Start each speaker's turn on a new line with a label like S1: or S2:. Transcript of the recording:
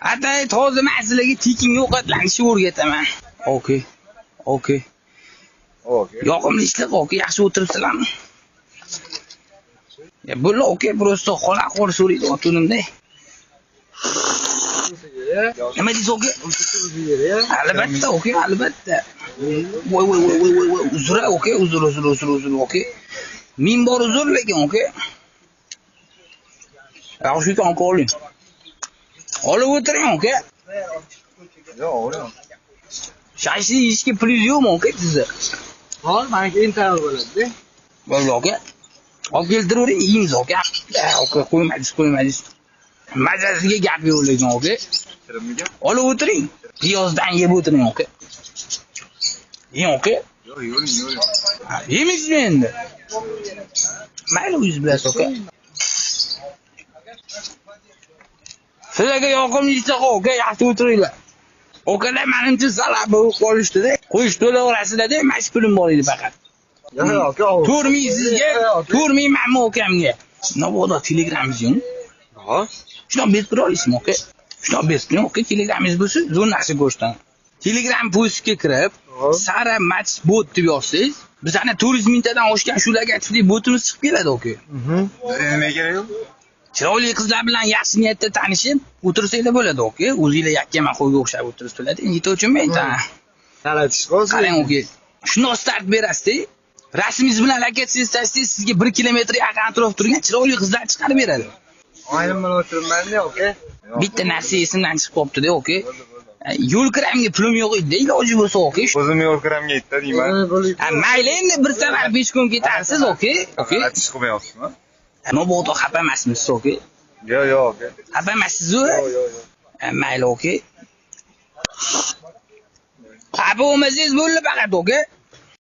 S1: Atay toza men sizlarga tekinga ovqatlanishni o'rgataman. Okey. Okey.
S2: Okey.
S1: Yoqimli ishlar, okey, yaxshi o'tiribsizlarmi? Ya bo'ldi, okey, просто hol ahvol so'raydi otunimda. Nima deysiz, okey? Albatta, okey, albatta. Voy voy voy voy voy voy, uzr, okey, uzr, uzr, uzr, uzr, okey. Ming bor uzr lekin, okey. Yaxshi ekan, aka, oling. Olib o'tiring, okey.
S2: Yo'q, oling.
S1: Shashlik yeyishga pulingiz yo'qmi, okey, sizni?
S3: Bor, meniki eng bo'ladi-da.
S1: Bo'ldi, okey. Olib keltiravering, yeymiz, okey. Okey, qo'ymadingiz, qo'ymadingiz. Mazasiga gap yo'q lekin, okey.
S2: Shirinmikan?
S1: Olib o'tiring. Piyozdan yeb o'tiring, okey. Yeng, okey.
S2: Yo'q, yo'ling, yo'ling.
S1: Yemaysizmi endi? Mayli, o'zingiz bilasiz, okey. Sizlarga yoqimli ishtaha, okey, yaxshi o'tiringlar. Okalar menimcha salab bo'lib qolishdi-da. Qo'yish to'laverasizlar-da, mana shu pulim bor edi faqat.
S3: Yo'q, aka.
S1: 4 ming sizga, 4 ming manmi okamga. Mabodo Telegramingiz yo'qmi?
S2: Ha?
S1: Shundoq berib tura olasizmi, aka? Shundoq berib turing, aka, Telegramingiz bo'lsa, zo'r narsa ko'rsataman. Telegram postga kirib, Sara Match bot deb yozsangiz, bizani 400 mingtadan oshgan shu logotipli botimiz chiqib keladi, aka.
S2: Nima kerak u?
S1: Chiroyli qizlar bilan yaxshi niyatda tanishib, o'tirsanglar bo'ladi, aka. O'zinglar yakkaman qo'yga o'xshab o'tiribsizlar. Endi uchun men aytaman.
S3: Talatish hozir.
S1: Qarang, aka. Shundoq start berasiz-da, rasmingiz bilan lokatsiyangizni tashlasangiz, sizga 1 kilometr yaqin atrofda turgan chiroyli qizlar chiqarib beradi.
S3: Ayrim bilan o'tiribman-da, aka.
S1: Bitta narsa esimdan chiqib qolibdi-da, aka. Yo'l kiramga pulim yo'q edi, iloji bo'lsa, aka.
S2: O'zim yo'l kiramga yetdi deyman.
S1: Ha, mayli endi bir safar 5 kun ketarsiz, aka. Aka.
S2: G'alati ish qilmayapsizmi?
S1: Mabodo xafa emasmisiz, aka?
S2: Yo'q, yo'q, aka.
S1: Xafa emassiz-u?
S2: Yo'q, yo'q, yo'q.
S1: Mayli, aka. Xafa bo'lmasangiz bo'ldi faqat, aka.